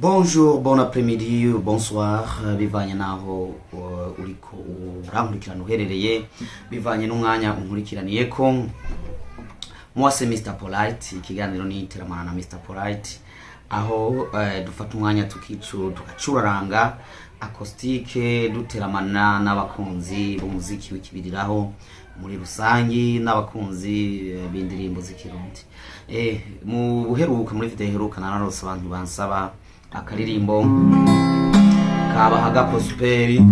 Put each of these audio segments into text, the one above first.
Bonjour, bon après-midi, bonsoir, bivanye naho uriko urankurikirana uherereye, bivanye n'umwanya unkurikiraniyeko. Moi c'est Mr Polite, ikiganiro ni Teramana na Mr Polite, aho dufata umwanya tukicu tugacuraranga acoustique, duteramana n'abakunzi b'umuziki w'ikibiriraho muri rusangi n'abakunzi b'indirimbo z'ikirundi. Mu buheruka, muri video iheruka, nararose abantu bansaba akaririmbo kabahaga Prosperi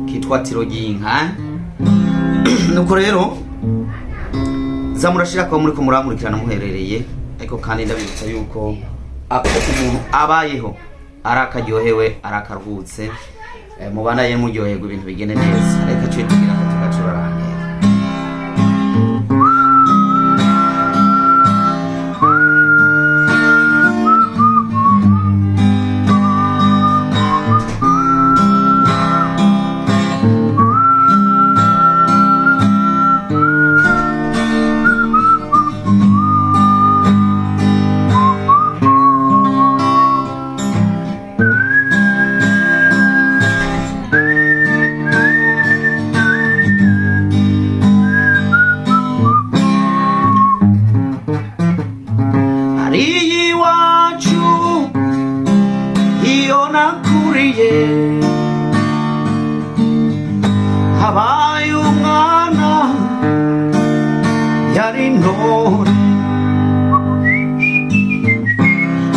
kitwa Tiro ry'inka. Nuko rero za murashira ko muri ko murankurikirana muherereye, ariko kandi ndabibutsa yuko ako umuntu abayeho ari akaryohewe, ari akaruhutse, mubanaye muryoherwa, ibintu bigende neza. Reka cyo tugira ko tugacurarangira. Hariya iwacu iyo nakuriye habaye umwana yari intore,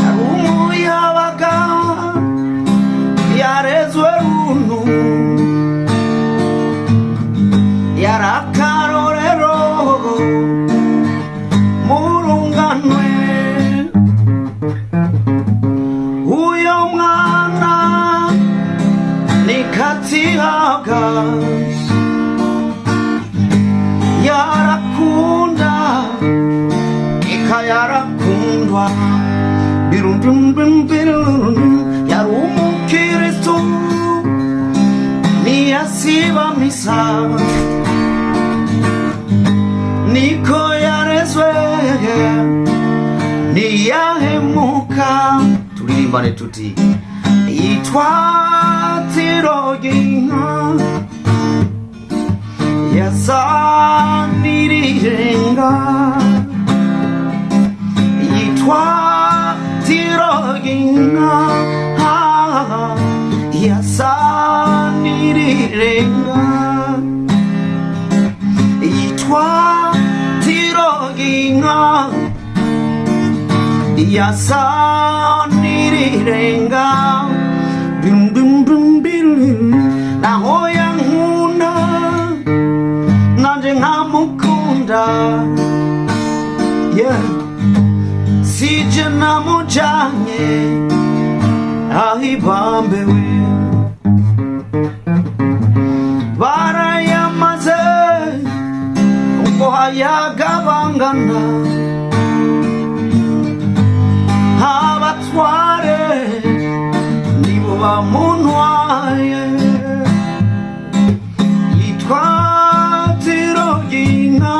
yari umuyabaga, yarezwe runtu, yari akarorero murunganwe. Uyo mwana ni Katihaga, yarakunda eka yarakundwa, birundumbimbirundum, yari umukristu ntiyasiba misa, niko yarezwe, ntiyahemuka. Turirimbane tuti: yitwa Tiroginka, yasanirirenga, yitwa Tiroginka, yasanirirenga, yitwa Tiroginka, yasanirirenga, bim bim bim bim. Naho yankunda nanje nkamukunda, yeah. Sije namujanye aho ibambewe, barayamaze ngo hayagabangana abatware nibo bamuntwaye. Yitwa Tiroginka,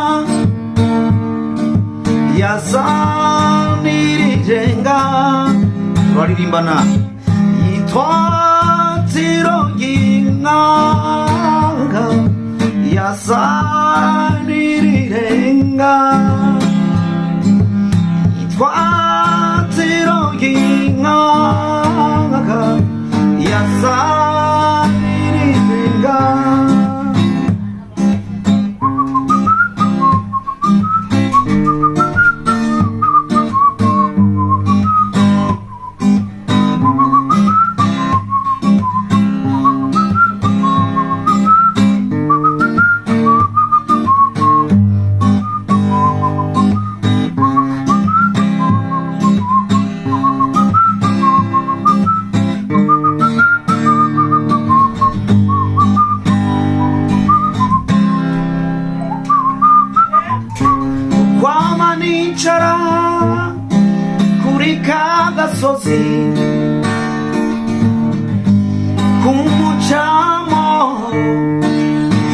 yasanirirenga. Turaririmbana: yitwa Tiroginka, yasanirirenga, yitwa Tiroginka, yasanirirenga. Kwama nicara kuri ka gasozi kumucamo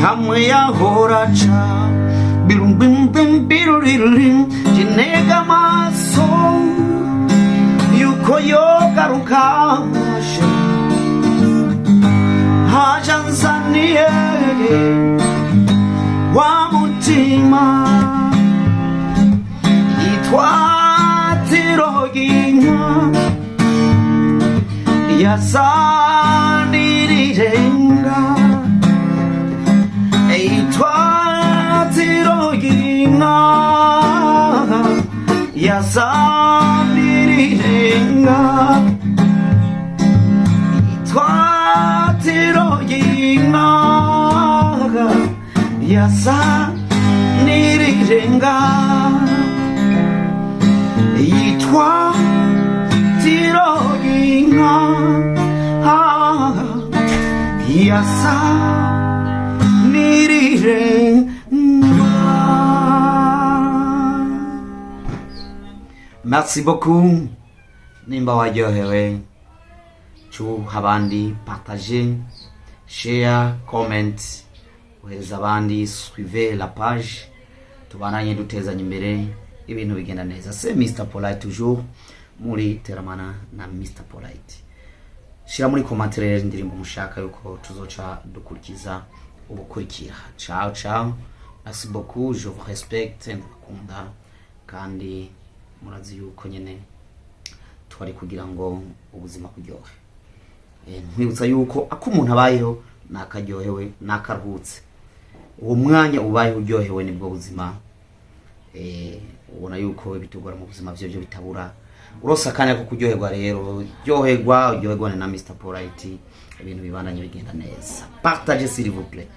hamwe yahora aca, birumbimbimbiruririm, jinega amaso. Yasanirirenga itwatiro y'inka yasanirirenga itwatiro y'inka yasanirirenga yitwa tiro y'inka yasa nirirenga. Merci beaucoup. Nimba waryohewe, cuha abandi, partage, share, comment, ohereza abandi, suivez la page, tubananye dutezanye imbere, ibintu bigenda neza. C'est Mr Polite, toujours muri teramana na Mr Polite. Shira muri commentaire rero indirimbo mushaka yuko tuzoca dukurikiza ubukurikira. Ciao ciao, merci beaucoup, je vous respecte, ndabakunda kandi murazi yuko nyene twari kugira ngo ubuzima buryohe. Nkwibutsa yuko ako umuntu abayeho nakaryohewe nakaruhutse, uwo mwanya ubayeho uryohewe nibwo buzima. Ubona yuko ibitugora mu buzima vyo byo bitabura. Urose akanya ko kuryoherwa rero, ryoherwa, uryoherwane na Mr Polite, ibintu bibandanye bigenda neza. Partage, s'il vous plaît.